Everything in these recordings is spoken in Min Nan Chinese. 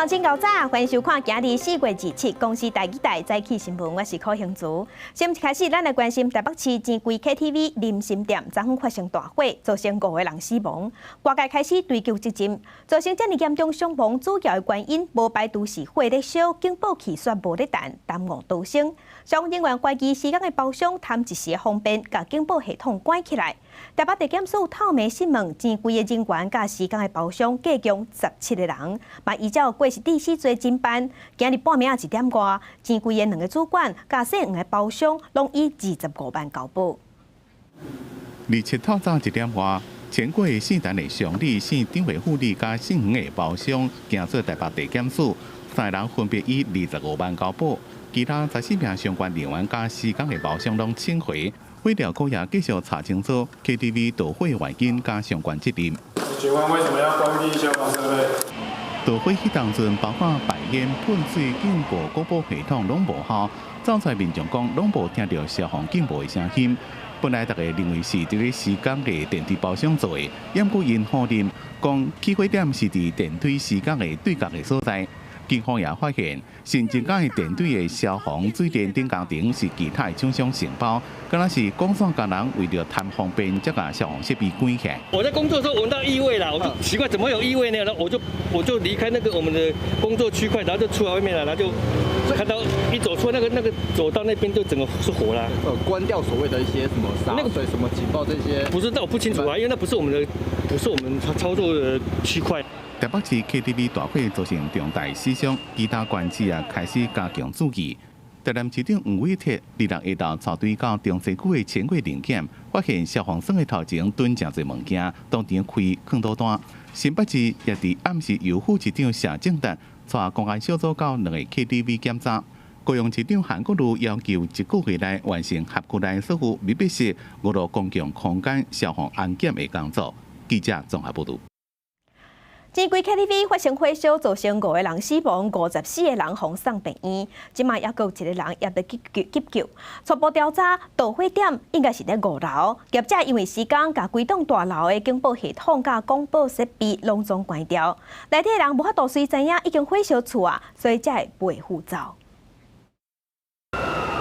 真𠢕早，歡迎收看今日4月27公視台語台早起新聞，我是柯興竹。先一開始，咱來關心台北市錢櫃 KTV 林森店昨昏發生大火，造成五個人死亡。外界開始追究責任，造成這麼嚴重傷亡主要的原因，無排除是火咧燒，警報器煞無咧彈，耽誤逃生。消防人員懷疑施工的包商貪一時的方便，共警報系統關起來。台北地檢署透暝訊問錢櫃的人員佮施工的包商，計共17個人，嘛依照過失致死罪偵辦。今日半暝仔1點外，錢櫃的兩个主管佮姓黃的包商，攏以25萬交保。27透早1點外，錢櫃姓陳的常理、姓張的副理佮姓黃的包商，行做台北地檢署，三个人分別以25萬交保，其他14名相關人員佮施工的包商攏請回。火調科也繼續查清楚 KTV 導火原因佮相關責任。請問為什麼要關閉消防設備？導火彼當陣，包括排煙、噴水、警報、廣播系統攏無效，走出來民眾講攏無聽著消防警報的聲音。本來大家認為是佇咧施工的電梯包商做的，毋過𪜶否認，講起火點是佇電梯施工的對角的所在。警方也發現，新增加的電梯的消防水電等工程是其他的廠商承包，敢若是管線工人為著貪方便，才共消防設備關起來。我在工作的時候聞到異味啦，我就奇怪怎麼會有異味呢？然後我就離開那個我們的工作區塊，然後就出來外面了，然後就看到一走出來那個走到那邊就整個是火啦。關掉所謂的一些什麼灑水、什麼警報這些？不是，那我不清楚啊，因為那不是我們的，不是我們操作的區塊。台北市 KTV 大火造成重大死傷，其他縣市也開始加強注意。台南市長黃偉哲二六下晝帶隊到中西區的錢櫃臨檢，發現消防栓的頭前囤誠濟物件，當場開囥倒單。新北市也佇暗時由副市長謝正達帶公安小組到兩个 KTV 檢查。高雄市長韓國瑜要求一個月內完成轄區內所有密閉式娛樂公共空間消防安檢的工作。記者綜合報導。錢櫃 KTV 發生火燒，造成五個人死亡，54個人予送病院。這馬猶閣有一個人猶佇急救急救。初步調查，導火點應該是佇五樓。業者因為施工，共規棟大樓的警報系統佮廣播設備攏總關掉。內底人無法度隨知影已經火燒厝啊，所以才會袂赴走。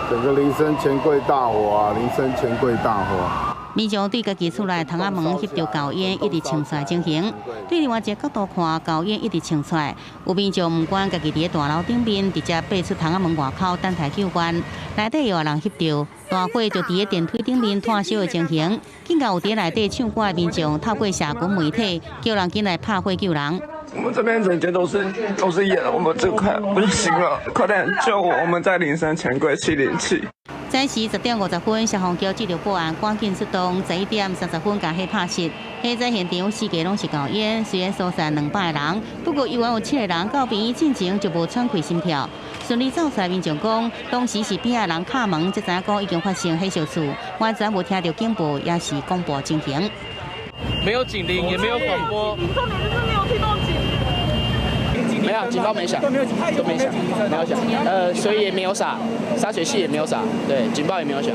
整個林森錢櫃大火啊！林森錢櫃大火。民眾對家己厝內窗仔門翕著厚煙一直衝出來情形，對另外一个角度看，厚煙一直衝出來。有民眾毋管家己佇咧大樓頂面，直接爬出窗仔門外口等待救援。內底有人翕著大火就佇咧電梯頂面湠燒的情形。緊到有佇內底唱歌的民眾透過社群媒體叫人緊來拍火救人。我們這邊整間都是煙，我們這快不行了，快點救我！我們在林森錢櫃707。早時10點50分，消防局接著報案，趕緊出動。11點30分，共火拍熄。火災現場四界攏是厚煙，雖然疏散200人，不過猶原有七個人到病院進前就無喘氣心跳。順利走出來民眾講，當時是邊仔人敲門，才知影講已經發生火燒厝，完全無聽著警報，抑是廣播情形。沒有警鈴，也沒有廣播。重點就是沒有聽到警。沒有警報沒響，都沒響，沒有響。水也沒有灑，灑水器也沒有灑，對，警報也沒有響。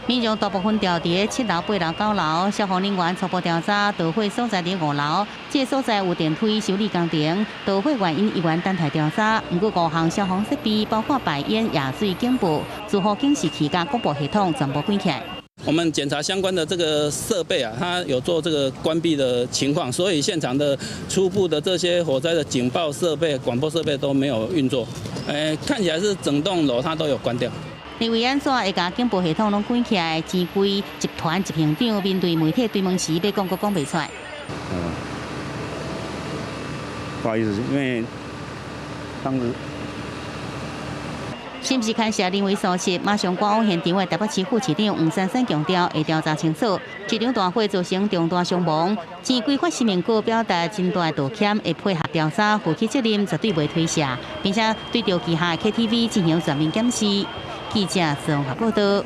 民眾大部分住佇七樓、八樓、九樓，消防人員初步調查，導火所在佇五樓，這个所在有電梯修理工程，導火原因猶原等待調查。毋過五項消防設備，包括排煙、壓水警報、自呼警示器佮廣播系統全部關起來。我們檢查相關的這個設備啊，它有做這個關閉的情況，所以現場的初步的這些火災的警報設備、廣播設備都沒有運作。看起來是整棟樓它都有關掉。認為按怎會共警報系統攏關起來？錢櫃集團執行長面對媒體追問時，欲講閣講袂出來。不好意思，因為當時。是毋是牽涉人為疏失？馬上趕往現場的台北市副市長黃珊珊強調，會調查清楚。這場大火造成重大傷亡，錢櫃發聲明稿表達真大的道歉，會配合調查，負起責任，絕對袂推卸，並且對著旗下的 KTV 進行全面檢視。記者綜合報道。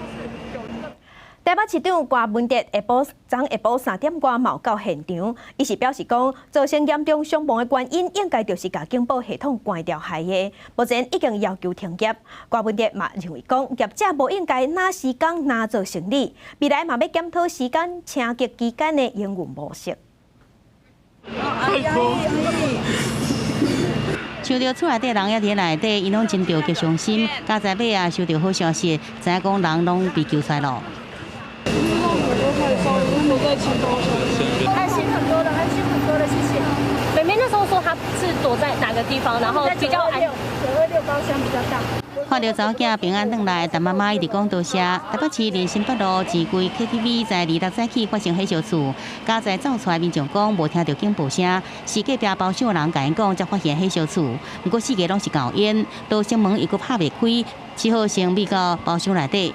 台北市長柯文哲下晡昨下晡3點外嘛到現場，伊是表示講，造成嚴重傷亡的原因應該就是共警報系統關掉害的。目前已經要求停業。柯文哲嘛認為講，業者無應該拿施工拿做生理，未來嘛欲檢討施工清潔期間的營運模式。想著厝內底人猶佇內底，𪜶攏真著急傷心。佳哉尾仔收著好消息，知影講人攏被救出來囉。安心很多了，安心很多了，謝謝。妹妹那時候說她是躲在哪個地方，然後比較安。926包廂比較大。看著查某囝平安轉來，但媽媽一直講多謝。台北市林森北路錢櫃 KTV 在26早起發生火燒厝，佳哉走出來民眾講無聽著警報聲，是隔壁包廂人共𪜶講才發現火燒厝。毋過四个攏是厚煙，逃生門又閣拍袂開，只好先避到包廂內底。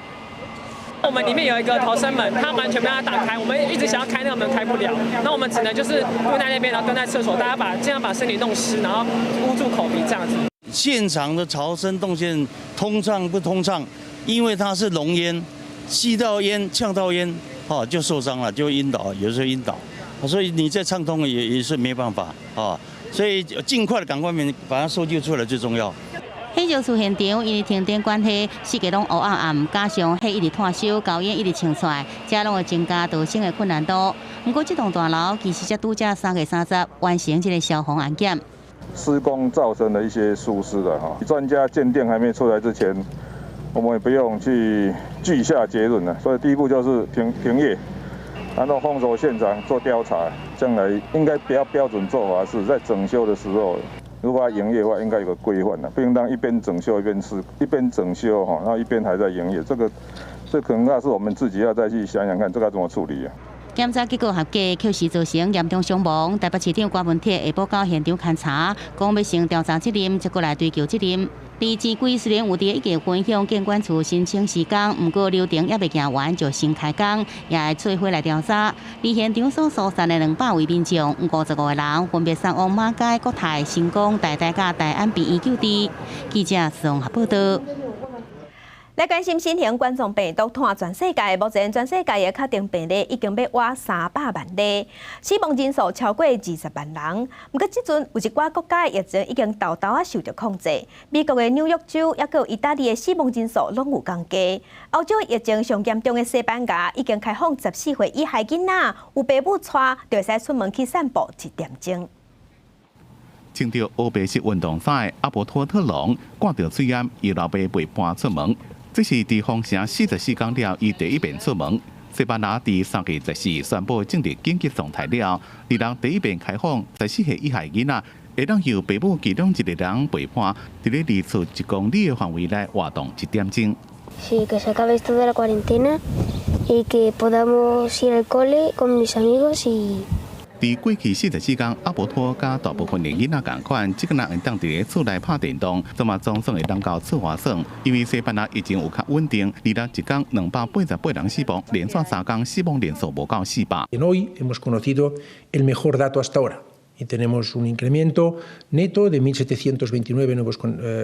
我們裡面有一個逃生門，它完全沒辦法打開，我們一直想要開那個門開不了，那我們只能就是蹲在那邊，然後蹲在廁所，大家把盡量把身體弄濕，然後捂住口鼻這樣子。現場的逃生動線通暢不通暢？因為它是濃煙，吸到煙、嗆到煙，哦就受傷了，就暈倒，有時候暈倒，所以你再暢通也是沒辦法啊。所以盡快的趕快面把它搜救出來最重要。火燒厝現場因為停電關係，四界攏烏暗暗，加上火一直湠燒，厚煙一直衝出來，這攏會增加逃生的困難度。毋過這棟大樓其實才拄才3月30完成這個消防安檢。施工造成的一些疏失的哈，專家鑑定還沒出來之前，我們也不用去具下結論了。所以第一步就是停業，然後封鎖現場做調查。將來應該比較標準做法是在整修的時候，如果要營業的話，應該有個規範啦，不應當一邊整修一邊施，一邊整修哈，然後一邊還在營業。這個這可能要是我們自己要再去想想看，這個要怎麼處理啊？檢查結果合格，確實造成嚴重傷亡。台北市長柯文哲下晡到現場勘查，講欲先調查責任，才閣來追究責任。佇錢櫃雖然有佇一個分向建管處申請施工，毋過流程猶未行完就先開工，也會做伙來調查。佇現場所疏散的200位民眾，55個人分別送往馬偕、國泰、成功、台大佮大安病院救治。記者綜合報導。來關心新型冠狀病毒湠全世界，目前全世界的確診病例已經欲倚300萬例，死亡人數超過20萬人。毋過這陣有一寡國家的疫情已經沓沓仔受著控制，美國的紐約州抑閣有意大利的死亡人數攏有降低。歐洲疫情上嚴重的西班牙已經開放14歲以下囡仔有爸母帶，就會使出門去散步一點鐘。穿著烏白色運動衫的阿伯托特龍掛著喙罨，伊老爸陪伴出門。這是佇封城44天了，伊第一遍出門。西班牙佇3月14宣布進入緊急狀態了，26第一遍開放14歲以下囡仔，會當由爸母其中一個人陪伴，佇咧離厝1公里的範圍內活動一點鐘。 Sí, que se acabe esto de la cuarentena y que podamos ir al cole con mis amigos y 佇過去44天，阿伯托佮大部分的囡仔仝款，這個人會當佇咧厝內拍電動，這嘛總算會當到厝外耍。因為西班牙疫情有較穩定，26一工288人死亡，連續3工死亡人數無夠400。 Hoy hemos conocido el mejor dato hasta ahora y tenemos un incremento neto de 1.729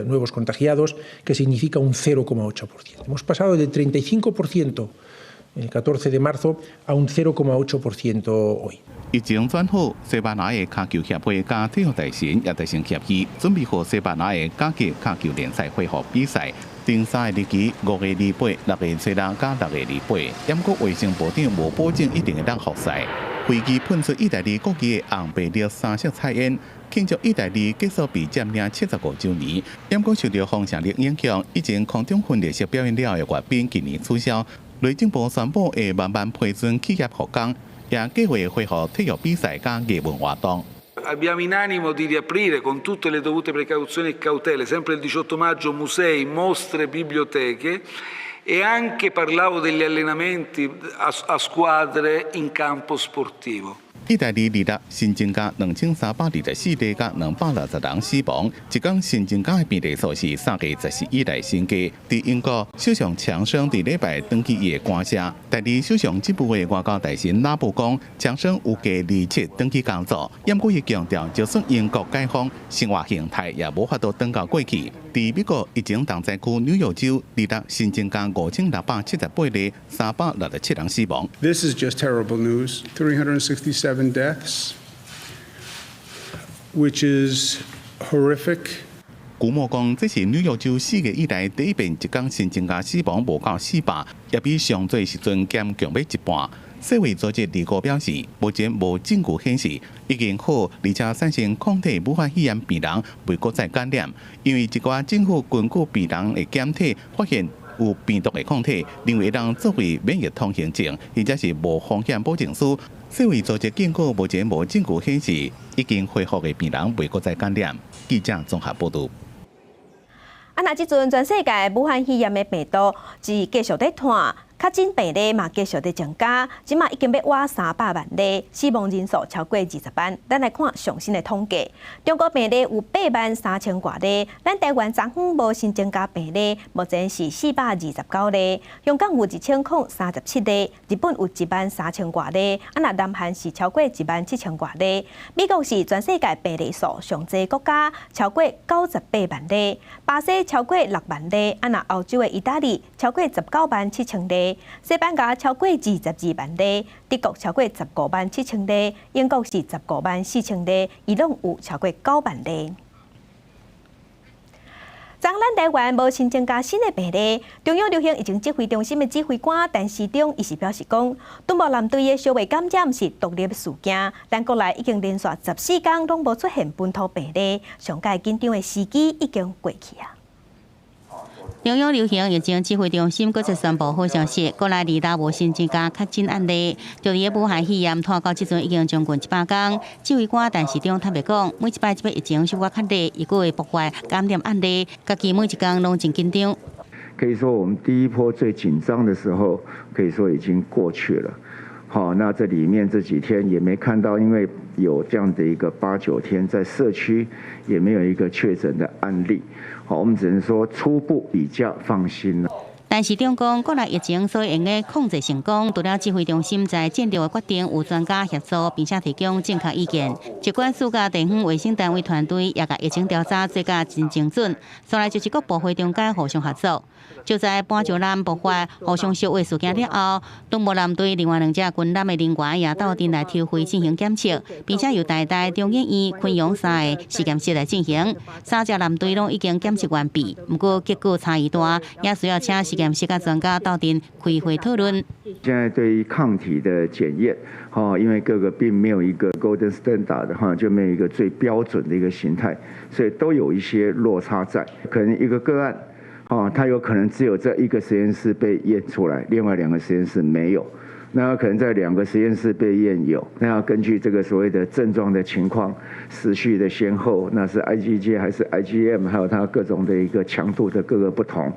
nuevos contagiados, que significa un 0,8%. Hemos pasado del 35% el 14 de marzo a un 0,8% hoy. 疫情轉好，西班牙的跤球協會佮體育大臣也達成協議，準備予西班牙的甲級跤球聯賽恢復比賽。定三个日期，5月28、6月26佮6月28。毋過衛生部長無保證一定會當復賽。飛機噴出意大利國旗的紅白綠三色彩煙，慶祝意大利結束被佔領75週年。毋過受著放射力影響，以前空中分列式表演了的閱兵今年取消。內政部宣布會慢慢批准企業復工。也計劃恢復體育比賽佮藝文活動。 Abbiamo in animo di riaprire con tutte le dovute precauzioni e cautele, sempre il 18 maggio, musei, mostre, biblioteche e anche parlavo degli allenamenti a squadre in campo sportivo. 意大利26新增加2324例，佮260人死亡，一工新增加的病例數是3月14以來新低。佇英國，首相強生佇禮拜轉去伊的官舍，代理首相職務的外交大臣拉布講，強生有計27轉去工作，毋過伊強調，就算英國解封，生活形態也無法度轉到過去。佇美國疫情重災區紐約州，26新增加5678例，367人死亡。 This is just terrible news. 367 deaths, which is horrific. 古莫講，這是紐約州4月以來第一遍一工新增加死亡無夠400，也比上濟時陣減強欲一半。世衛組織二五表示，目前無證據顯示已經好，而且產生抗體武漢肺炎病人袂閣再感染，因為一寡政府根據病人的檢體發現有病毒的抗體，認為會當作為免疫通行證，或者是無風險保證書。世衛組織警告，目前無證據顯示已經恢復的病人袂閣再感染。記者綜合報導。啊，若這陣全世界武漢肺炎的病毒是繼續咧傳，確診病例嘛繼續咧增加，這馬已經欲倚300萬例，死亡人數超過20萬。咱來看上新的統計，中國病例有8萬3千外例，咱台灣昨昏無新增加病例，目前是429例。香港有1037例，日本有1萬3千外例，啊，若南韓是超過1萬7千外例。美國是全世界病例數上濟國家，超過98萬例，巴西超過6萬例，啊，若歐洲的意大利超過19萬7千例。西班牙超過22萬例，德國超過15萬7千例，英國是15萬4千例，伊朗有超過9萬例。昨咱台灣無新增加新的病例，中央流行疫情指揮中心的指揮官陳時中伊是表示講，敦睦艦隊的小話感染是獨立事件，咱國內已經連續14天攏無出現本土病例，上蓋緊張的時機已經過去啊。中央流行疫情指揮中心閣再宣布好消息，國內二六無新增加確診案例，就佇武漢肺炎拖到這陣已經將近100天。指揮官陳時中坦白講，每一擺這擺疫情小可較熱，伊閣會爆發感染案例，家己每一工攏真緊張。可以說，我們第一波最緊張的時候，可以說已經過去了。好，那這裡面這幾天也沒看到，因為有這樣的一個八九天，在社區也沒有一個確診的案例。好，我們只能說初步比較放心了。陳時中講，國內疫情所用的控制成功，除了指揮中心在戰略的決定有專家協助，並且提供正確意見。疾管署佮地方衛生單位團隊也共疫情調查做甲真精準，紲來就是各部會中間互相合作。就在板石艦爆發互相燒話事件了後，敦睦艦隊另外兩隻軍艦的人員也鬥陣來抽血進行檢測，並且由台大、中研院、昆陽三个實驗室來進行。三隻艦隊攏已經檢測完畢，毋過結果差異大，也需要請實驗室佮專家鬥陣開會討論。現在對於抗體的檢驗，哈，因為各個並沒有一個 golden standard 的話，就沒有一個最標準的一個形態，所以都有一些落差在。可能一個個案，哦，它有可能只有這一個實驗室被驗出來，另外兩個實驗室沒有。那可能在兩個實驗室被驗有，那要根據這個所謂的症狀的情況、時序的先後，那是 IgG 還是 IgM，還有它各種的一個強度的各個不同。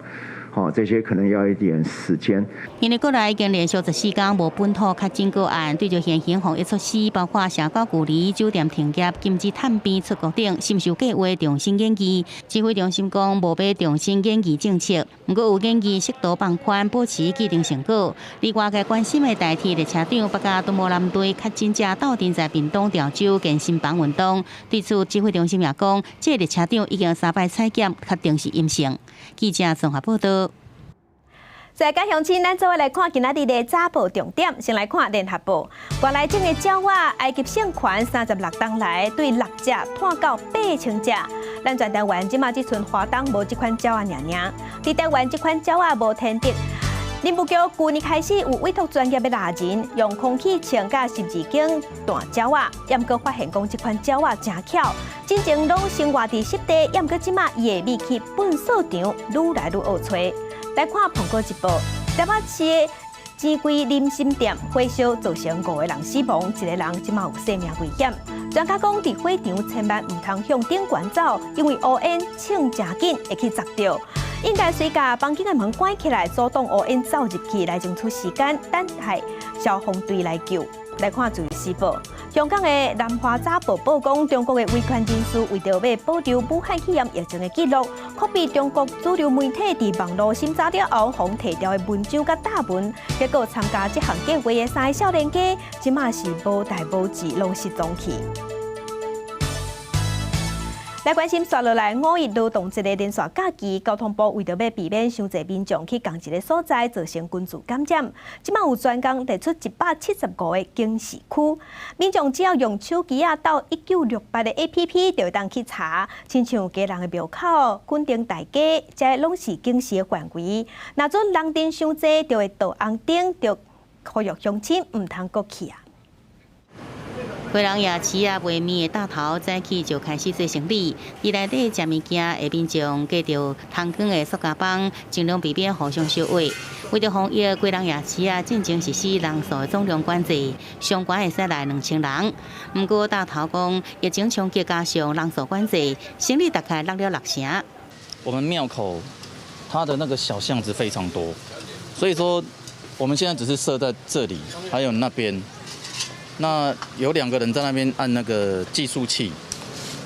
好，這些可能要一點時間。因為國內已經連續14天無本土確診個案，對著現行防疫措施，包括社交距離、酒店停業、禁止探邊、出國等，是毋是有計劃重新研議？指揮中心講無欲重新研議政策，毋過有研議適度放寬，保持既定成果。另外，外界關心的台鐵列車長北佮敦睦艦隊確診者鬥陣在屏東潮州健身房運動，對此指揮中心也講，這个列車長已經三擺採檢，確定是陰性。記者綜合報導。在家鄉親，咱做伙來看今仔日的早報重點。先來看聯合報，外來種的鳥仔埃及聖犬36冬來對六隻湠到8000隻。咱全台灣這馬這賰花東無這款鳥仔爾爾，佇台灣這款鳥仔無天敵。林務局舊年開始有委託專業的獵人用空氣槍佮十字弓彈鳥仔，毋過發現講這款鳥仔誠巧，之前攏生活佇濕地，毋過這馬伊會去糞掃場，愈來愈惡揣。來看《蘋果日報》，台北市的錢櫃林森店火燒造成五個人死亡，一個人這馬有生命危險。專家講，佇火場千萬毋通向頂懸走，因為烏煙衝誠緊會去砸著。應該隨共房間的門關起來，阻擋烏煙走入去，來爭取時間，等待消防隊來救。來看《自由時報》，香港的南華早報報講，中國的維權人士為著欲保留武漢肺炎疫情的記錄，copy 中國主流媒體佇網路審查了後，予提掉的文章佮貼文，結果參加這項計劃的三个少年家，這馬是無代無誌，攏失蹤去。來關心，紲落來五一勞動節的連續假期，交通部為著欲避免傷濟民眾去仝一个所在造成群聚感染，這馬有專工列出175个警示區，民眾只要用手機仔鬥1968的 APP，就會當去查，親像基隆的廟口、墾丁大街，這攏是警示的範圍。若準人陣傷濟，就會導紅燈，就呼籲鄉親毋通閣去啊。基隆夜市啊，賣麵的大頭早起就開始做生理，佇內底食物件的民眾隔著通光的塑膠板，盡量避免互相相挨。為著防疫，基隆夜市啊，進前實施人數的總量管制，上懸會使來2000人。毋過大頭講，疫情衝擊加上人數管制，生意大概落了六成。我們廟口，它的那個小巷子非常多，所以說我們現在只是設在這裡，還有那邊。那有兩個人在那邊按那個計數器，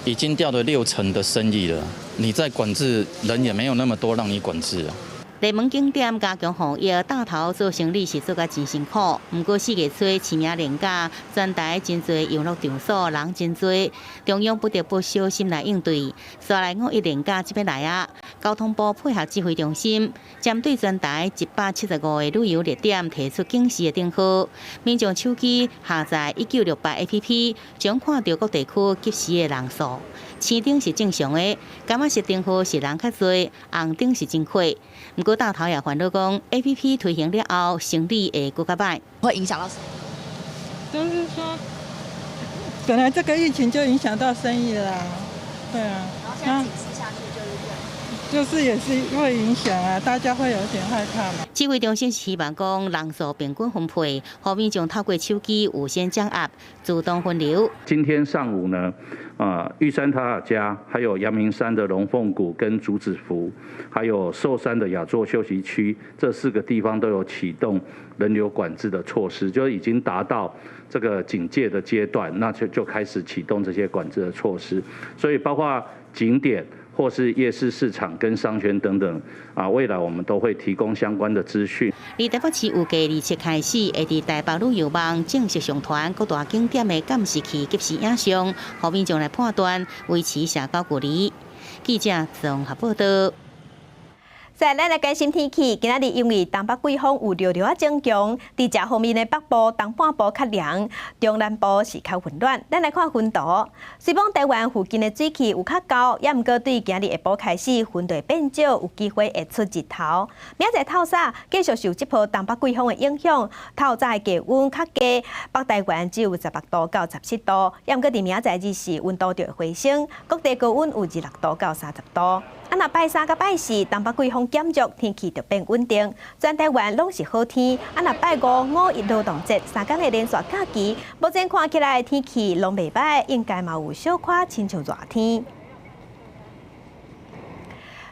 已經掉了六成的生意了。你再管制人也沒有那麼多讓你管制啊。熱門景點加強防疫，大頭做生意是做甲真辛苦。毋過4月初清明連假，全台真濟遊樂場所人真濟，中央不得不小心來應對。煞來五一連假這欲來啊，交通部配合指揮中心，針對全台175個旅遊熱點提出警示的燈號，民眾手機下載1968 APP，將看著各地區即時的人數。青燈是正常的，柑仔色燈號是人較濟，紅燈是真火。毋過大頭也煩惱講，APP 推行了後，生意會閣較䆀。會影響到？就是說，本來這個疫情就影響到生意啦，對啊。然後現在警示下去就是就是也是會影響啊，大家會有點害怕嘛。指揮中心希望講人數平均分配，予民眾透過手機預先掌握，自動分流。今天上午呢，啊，玉山塔塔加，還有陽明山的龍鳳谷跟竹子湖，還有壽山的雅座休息區，這四個地方都有啟動人流管制的措施，就已經達到這個警戒的階段，那就開始啟動這些管制的措施。所以包括景點或是夜市市場跟商圈等等，啊，未來我們都會提供相關的資訊。而台北市預計27開始會佇台北旅遊網正式上傳各大景點的監視器即時影像，予民眾來判斷，維持社交距離。記者綜合報道。再來，咱來關心天氣。今仔日因為東北季風有弱弱仔增強，佇這方面的北部、東半部較涼，中南部是較溫暖。咱來看溫度，雖講台灣附近的水汽有較厚，也毋過對今日下晡開始，雲會變少，有機會會出日頭。明仔載透早繼續受這波東北季風的影響，透早的低溫較低，北台灣只有16度到17度，也毋過佇明仔載日時溫度就會回升，各地高溫有26度到30度。啊，若拜三佮拜四，東北季風減弱，天氣就變穩定，全台灣攏是好天。啊，若拜五五一勞動節3天的連續假期，目前看起來天氣攏袂䆀，應該嘛有小可親像熱天。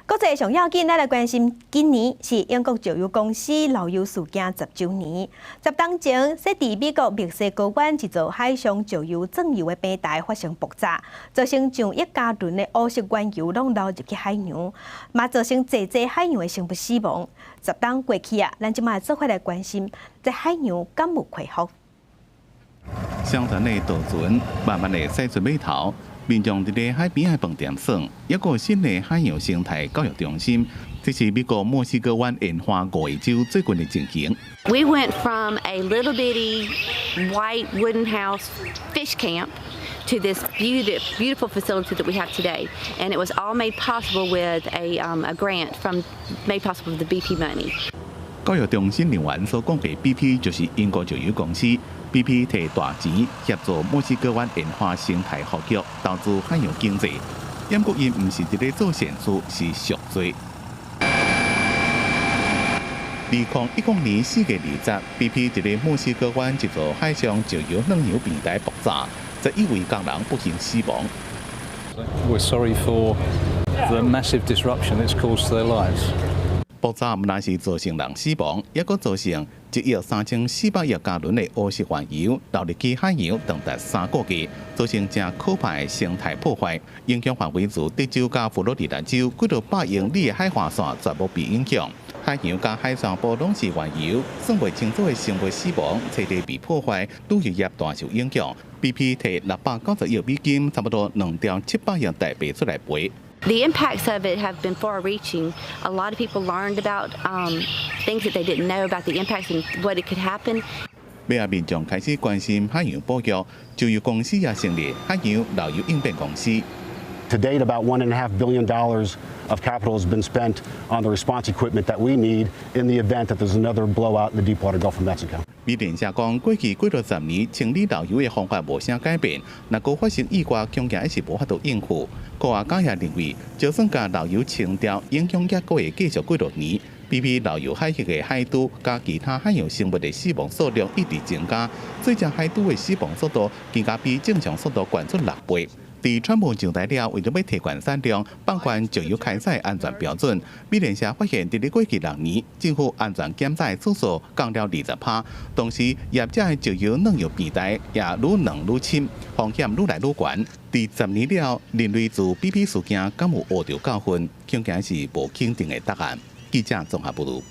國際上要緊，咱來關心，今年是英國石油公司漏油事件10週年。10冬前，設佇美國墨西哥灣一座海上石油鑽油的平台發生爆炸，造成上億加侖的烏色原油攏流入去海洋，嘛造成濟濟海洋的生物死亡。10冬過去啊，咱這擺做伙來關心，這海洋敢有恢復？相傳的渡船慢慢的駛出碼頭。民眾佇咧海邊的飯店耍，一個新的海洋生態教育中心，這是美國墨西哥灣沿海五個州最近的情形。 We went from a little bitty white wooden house fish camp to this beautiful facility that we have today, and it was all made possible with a grant from made possible with the BP money. 教育中心人員所講的 BP 就是英國石油公司。BP 提大錢協助墨西哥灣沿海生態復育，投資海洋經濟。毋過𪜶毋是佇咧做善事，是贖罪。2010年4月20，BP 佇咧墨西哥灣一座海上石油鑽油平台爆炸，11位工人不幸死亡。 We're sorry for the massive disruption it's caused to their lives. 爆炸毋但是造成人死亡，抑閣造成1億3400億加侖的烏色原油流入去海洋，長達3個月，造成誠可怕的生態破壞。影響範圍自德州佮佛羅里達州幾多百英里的海岸線全部被影響。海洋佮海上部攏是原油，算袂清楚的生物死亡，棲地被破壞，旅遊業大受影響。BP 提690億美金，差不多2兆700億台幣出來賠。 The impacts of it have been far-reaching. A lot of people learned about things that they didn't know about the impacts and what it could happen. 尾仔民眾開始關心海洋保育，石油公司也成立海洋漏油應變公司。 To date, about $1.5 billion of capital has been spent on the response equipment that we need in the event that there's another blowout in the deepwater Gulf of Mexico. 美聯社講，過去幾若十年清理漏油的方法無啥改變，若閣發生意外，恐驚也是無法度應付。科學家也認為，就算共漏油清掉，影響猶閣會繼續幾若年。BP 漏油海域的海豬佮其他海洋生物的死亡數量一直增加，水隻海豬的死亡速度更加比正常速度懸出6倍。佇川普上台了，為著欲提懸產量，放寬石油開採安全標準。美聯社發現，佇咧過去6年，政府安全檢查次數降了20%，同時業者的石油軟油平台也愈軟愈深，風險愈來愈懸。佇10年了，人類自 BP 事件敢有學著教訓？恐驚是無肯定的答案。記者綜合報導。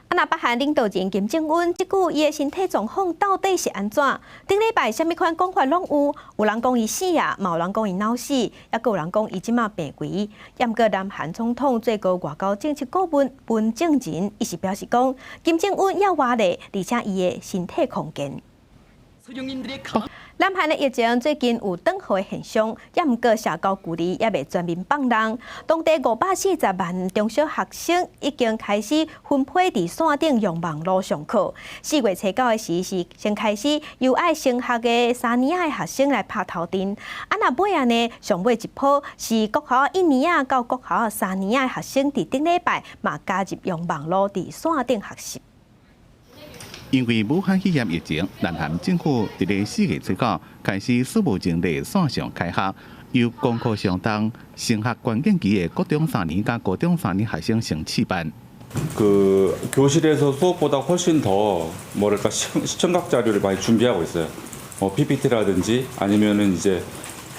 啊，若北韓領導人金正恩這久伊的身體狀況到底是按怎？頂禮拜啥物款講法攏有，有人講伊死啊，嘛有人講伊腦死，抑閣有人講伊這馬病危。毋過南韓總統最高外交政策顧問文正仁，伊是表示講，金正恩猶活咧，而且伊的身體康健。南韓的疫情最近有轉好的現象，也毋過社交距離猶未全面放人。當地540萬中小學生已經開始分批佇線頂用網路上課。4月初9的時是先開始由愛升學的三年仔的學生來拍頭陣。啊，若尾仔呢，上尾一波是國小一年仔到國小三年仔的學生，佇頂禮拜嘛加入用網路佇線頂學習。因為武漢肺炎疫情，南韓政府佇咧4月初9開始史無前例線上開學，由功課相當、升學關鍵期的國中三年佮高中三年學生先試辦。 그 교실에서 수업보다 훨씬 더 뭐랄까 시청각 자료를 많이 준비하고 있어요. 뭐 PPT라든지 아니면은 이제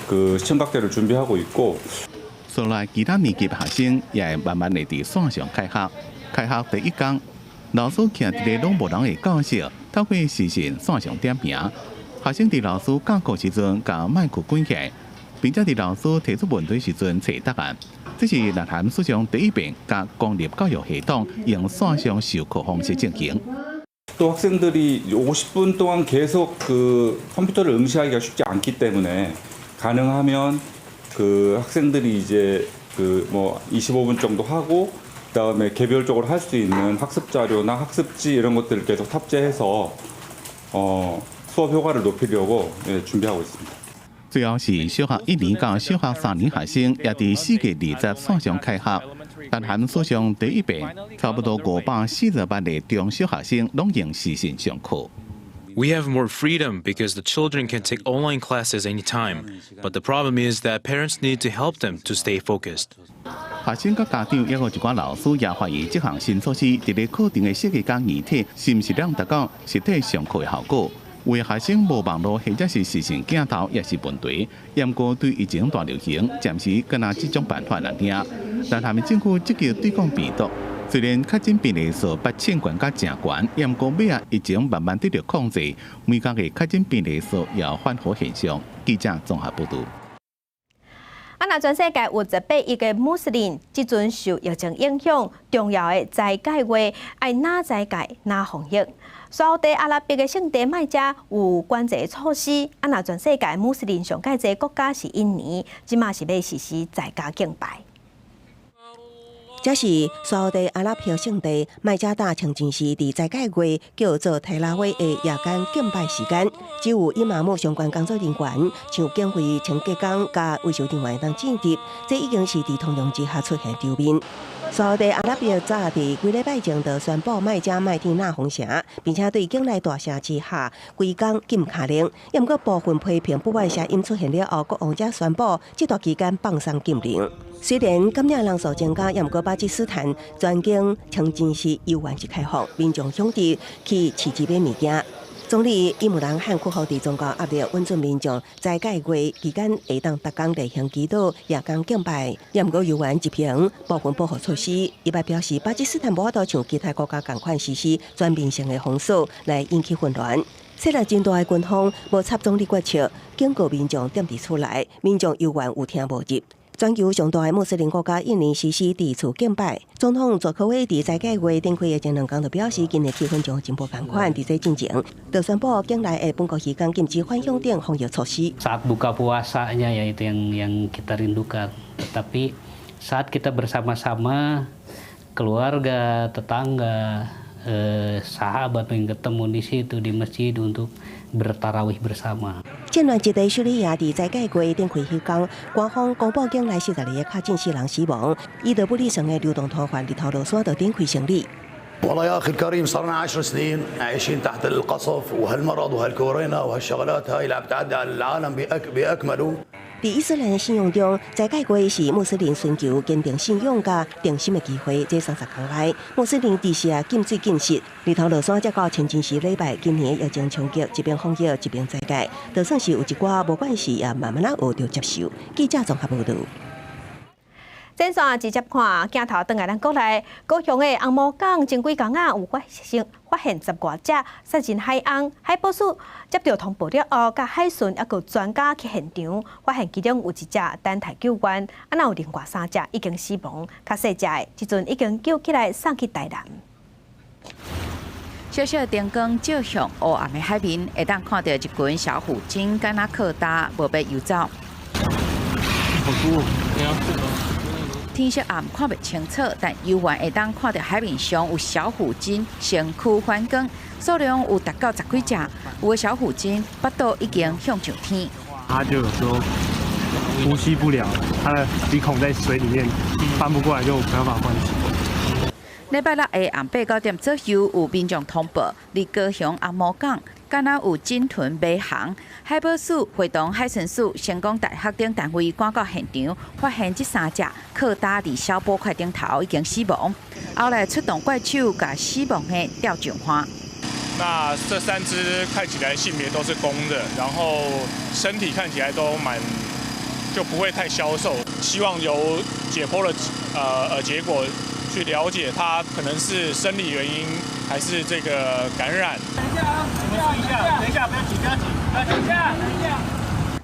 그 시청각 자료를 준비하고 있고. 所來其他年級學生也會慢慢的佇線上開學。開學第一工，老師徛佇咧攏無人的教室，透過視訊線上點名。學生佇老師教課時陣，共麥克關起來，並且佇老師提出問題時陣揣答案。這是南韓史上第一遍，共公立教育系統用線上授課方式進行。 또 학생들이 50분 동안 계속 그 컴퓨터를 응시하기가 쉽지 않기 때문에 가능하면 그 학생들이 이제 그 뭐 25분 정도 하고 그다음에 개별적으로 할 수 있는 학습 자료나 학습지 이런 것들을 계속 탑재해서 수업 효과를 높이려고 예, 준비하고 있습니다. 最後是小學一年到小學三年學生，也佇4月20線上開學。南韓史上第一遍，差不多540萬个中小學生攏用視訊上課。 We have more freedom because the children can take online classes anytime. But the problem is that parents need to help them to stay focused. 學生佮家長，抑閣一寡老師也懷疑這項新措施佇咧課程的設計佮硬體，是毋是能達到實體上課的效果？有的學生無網路或者是視訊鏡頭也是問題。毋過對疫情大流行，暫時敢若這種辦法爾。但他們政府積極對抗病毒，雖然確診病例數捌凊懸甲誠懸，毋過尾仔疫情慢慢得著控制，每工的確診病例數也有緩和現象。記者綜合報導。啊，若全世界有18億个穆斯林，這陣受疫情影響，重要的齋戒月愛哪齋戒哪防疫。沙烏地阿拉伯的聖地麥加有管制措施。啊，若全世界穆斯林上蓋濟國家是印尼，這馬是欲實施在家敬拜。這是沙烏地阿拉伯聖地麥加大清真寺佇齋戒月叫做提拉威的夜間敬拜時間，只有伊瑪目相關工作人員，像警衛、清潔工佮維修人員會當進入。這已經是佇通常之下出現場面。沙烏地阿拉伯早佇幾禮拜前就宣布麥加麥地那封城，並且對境內大城市下規工禁跤令。毋過部分批評不滿聲音出現了後，國王才宣布這段期間放鬆禁令。雖然感染人數增加，毋過巴基斯坦全境清真寺猶原是開放，民眾響佇去市集買物件。總理伊姆蘭汗克服佇宗教壓力，允准民眾齋戒月期間會當逐工例行祈禱、夜間敬拜，毋過猶原執行部分保護措施。伊嘛表示，巴基斯坦無法度像其他國家仝款實施全面性的封鎖來引起混亂。勢力真大的軍方無插總理決策，警告民眾踮佇厝內，民眾猶原有聽無入。全球上大的穆斯林國家印尼實施佇厝敬拜，總統佐科威佇齋戒月展開的前2工就表示，今年氣氛將真無仝款，佇這進前就宣布境內的本國時間禁止返鄉等防疫措施。 Saat buka puasanya ya itu yang kita rindukan. Tetapi saat kita bersama-sama keluarga, tetangga, Sahabat yang ketemu di situ di masjid untuk bertarawih bersama. 戰亂之地敘利亞佇齋戒月展開彼工，官方公布境內42个確診死人死亡。伊德布里省的流動攤販日頭落山就展開生理。 والله يا اخي الكريم صار لنا 10 سنين عايشين تحت القصف وهالمرض وهالكورونا وهالشغلات هاي اللي عم تعدي على العالم باكمله. 佇伊斯蘭的信仰中，齋戒月是穆斯林尋求堅定信仰佮定心的機會。這30工內，穆斯林佇時啊禁水禁食，日頭落山才到清真寺禮拜。今年疫情衝擊，一邊防疫一邊齋戒，就算是有一寡無關係，也慢慢仔學著接受。記者綜合報導。線線直接看鏡頭，轉來咱國內，高雄的紅毛港前幾工仔有發現十外隻殺人海鰪，海保署接著通報了後，佮海巡抑閣專家去現場，發現其中有一隻等待救援，啊，若有另外三隻已經死亡，較細隻的這陣已經救起來送去台南。小小燈光照向黑暗的海面，會當看著一群小虎鯨敢若靠礁無欲游走。天色暗，看袂清楚，但猶原會當看著海面上有小虎鯨身軀反光，數量有達到十幾隻。有的小虎鯨腹肚已經向上天。他就有說呼吸不了，他的鼻孔在水裡面翻不過來，就沒辦法換氣。禮拜六下暗八九點左右，有民眾通報，佇高雄紅毛港，敢若有鯨豚迷航。海保署會同海巡署、成功大學等單位趕到現場，發現這三隻靠礁佇消波塊頂頭已經死亡。後來出動怪手，共死亡的吊上岸。那這三隻看起來性別都是公的，然後身體看起來都蠻，就不會太消瘦。希望由解剖的結果去了解，它可能是生理原因還是這個感染。等一下啊，你們注意一下，等一下，不要急，不要急，等一下，等一下。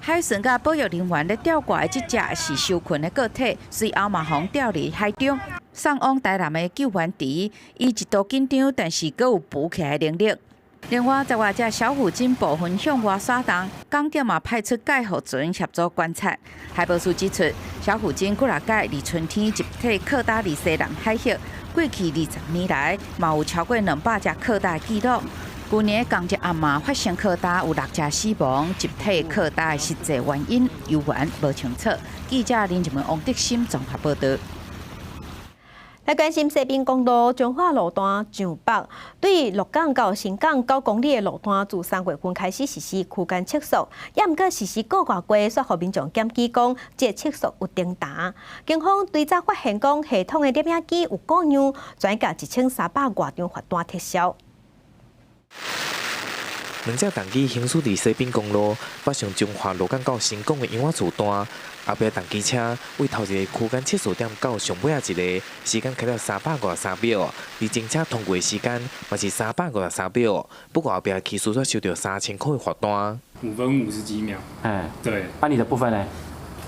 海巡佮保育人員咧吊掛的這隻是受困的個體，隨後嘛予吊離海中，送往台南的救援池。伊一度緊張，但是閣有浮起來的能力。另外，十外隻小虎鯨部分向外徙動，港警嘛派出蓋護船協助觀察。海保署指出，小虎鯨幾若擺佇春天集體靠礁佇西南海域，過去20年來嘛有超過200隻靠礁的記錄。舊年仝一暗嘛發生靠礁有六隻死亡，集體靠礁的實際原因猶原無清楚。記者林一文、王德心綜合報導。來關心西濱公路彰化路段上北，對鹿港到新港9公里的路段，自3月份開始實施區間測速，也毋過實施個外月，煞予民眾檢舉講，這個測速有停頓。警方追查發現講，系統的攝影機有故障，轉共1300外張罰單撤銷。兩隻重機行駛佇西濱公路，北上彰化鹿港到新港的楊仔厝段，後壁重機車為頭一个區間測速點到上尾仔一个，時間開了353秒，而前車通過的時間嘛是353秒。不過後壁起訴煞收著3000箍的罰單。5分50幾秒。哎，對。那你的部分呢？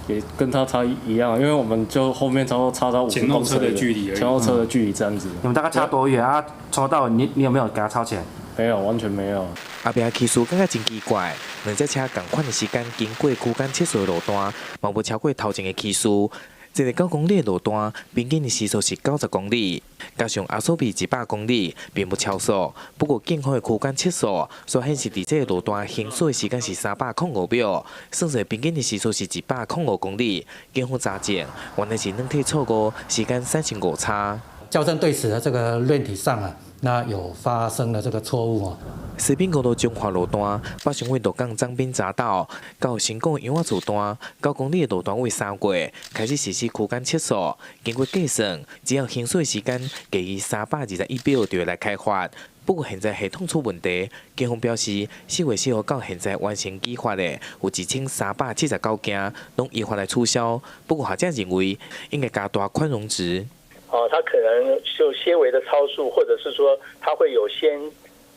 也跟他差一樣，因為我們就後面差不多差到50公尺的距離，前後車的距離這樣子。你們大概差多遠啊？從頭到尾你有沒有給他超前？沒有，完全沒有。後壁起訴感覺真奇怪，兩隻車仝款的時間經過區間測速的路段，嘛無超過頭前的起訴。這个9公里的路段，平均的時速是90公里，加上阿蘇比100公里，並無超速。不過警方的區間測速所顯示，佇這个路段行駛的時間是305秒，算算平均的時速是105公里。警方查證，原來是軟體錯誤，時間產生誤差。校正對此的這個軟體上啊，那有發生了這個錯誤哦。西濱公路彰化路段，北上為鹿港彰濱匝道到新港楊仔厝段9公里的路段為3月開始實施區間測速，經過計算，只要行駛時間介於321秒就會來開罰。不過現在系統出問題，警方表示4月4號到現在完成舉發的有1379件，攏依法來取消。不過學者認為應該加大寬容值。哦，他可能就些微的超速，或者是說他會有先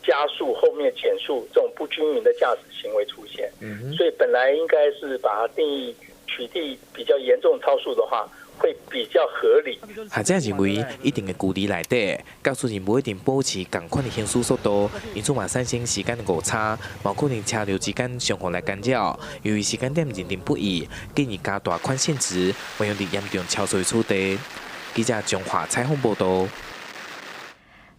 加速後面減速這種不均勻的駕駛行為出現。所以本來應該是把它定義取締比較嚴重超速的話，會比較合理。學者認為，一定的距離內底，駕駛人無一定保持仝款的行駛速度，因此嘛產生時間的誤差，嘛可能車流之間相互來干擾。由於時間點認定不一，建議加大寬限值，運用佇嚴重超速的處理。記者彰化採訪報導。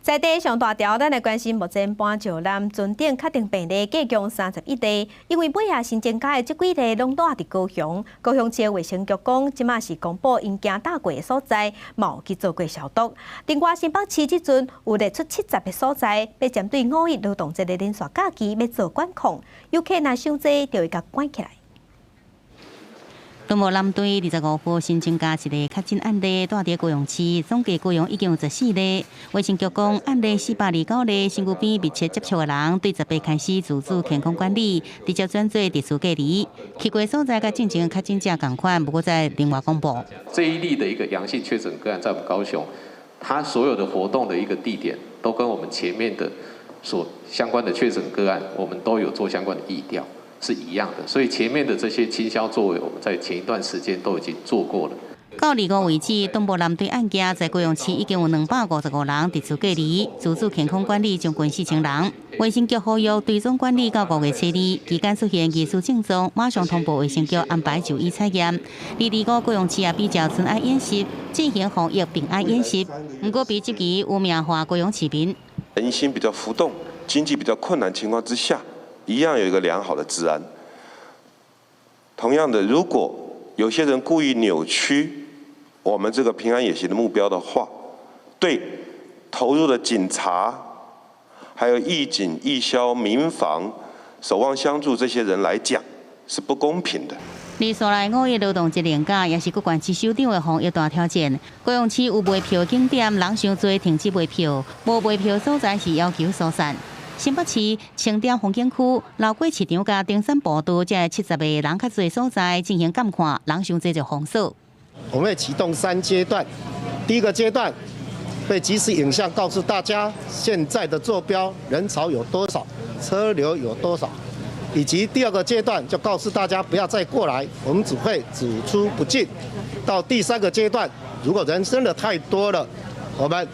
在地上大條，咱來關心目前潘石南船頂確診病例計共31例，因為尾仔新增加的這幾例攏蹛佇高雄。高雄市衛生局講，這馬是公布𪜶行踏過的所在，嘛有去做過消毒。另外，新北市這陣有列出70個所在，欲針對五一勞動節的連續假期欲做管控，遊客若傷濟，就會共關起來。敦睦南隊25號新增加一個確診案例，蹛佇高雄市，總計高雄已經有14例。衛生局講，案例429例，身軀邊密切接觸的人，對18開始自主健康管理，直接轉做特殊隔離。去過所在佮進前確診者仝款，無閣再另外公布。這一例的一個陽性確診個案在我們高雄，他所有的活動的一個地點都跟我們前面的所相關的確診個案，我們都有做相關的疫調。是一樣的，所以前面的這些清消作為，我們在前一段時間都已經做過了。到25為止，東部南隊案件在高雄市已經有255人特殊隔離，自主健康管理將近4000人。衛生局呼籲追蹤管理到5月初2，期間出現疑似症狀，馬上通報衛生局安排就醫採驗。二二五高雄市也比照春安演習進行防疫平安演習，毋過被質疑污名化高雄市民。人心比較浮動，經濟比較困難情況之下，一樣有一個良好的治安。同樣的，如果有些人故意扭曲我們這個平安演習的目標的話，對投入的警察、還有義警、義消、民防、守望相助這些人來講，是不公平的。連續來五一勞動節連假，也是各縣市首長的防疫大挑戰。高雄市有賣票的景點，人傷濟停止賣票；無賣票所在是要求疏散。新北市清點風景區、流花市場佮登山步道，這70個人較濟所在進行監看，人傷濟就封鎖。我們會啟動三階段，第一個階段會即時影像告訴大家現在的坐標人潮有多少，車流有多少，以及第二個階段就告訴大家不要再過來，我們只會只出不進。到第三個階段，如果人真的太多了，我們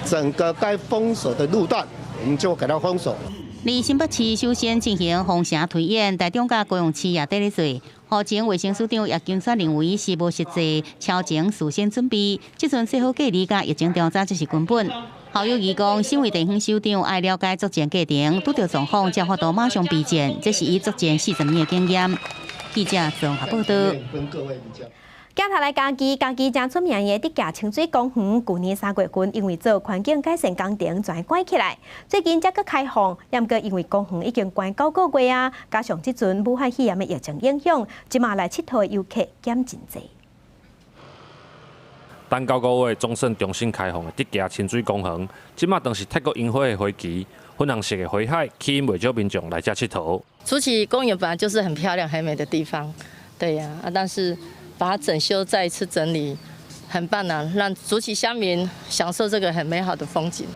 整個該封鎖的路段，我們就給它封鎖。而新北市首先進行封城推演，台中佮高雄市也佇咧做。目前衛生署長葉金川認為是無實際超前事先準備，這陣做好隔離佮疫情調查才是根本。侯友宜講，身為地方首長，愛了解作戰過程，拄著狀況才有法度馬上備戰，這是伊作戰40年的經驗。記者綜合報道。鏡頭來嘉義，嘉義誠出名的竹崎清水公園，舊年3月份因為做環境改善工程，全關起來。最近才閣開放，毋過因為公園已經關9個月啊，加上這陣武漢肺炎的疫情影響，這馬來𨑨迌的遊客減真濟。等9個月總算重新開放的竹崎清水公園，這馬當是泰國櫻花的花期，粉紅色的花海吸引袂少民眾來遮𨑨迌。竹崎公園本來就是很漂亮、很美的地方，對呀，啊，但是把它整修再一次整理，很棒啊！讓竹崎鄉民享受這個很美好的風景。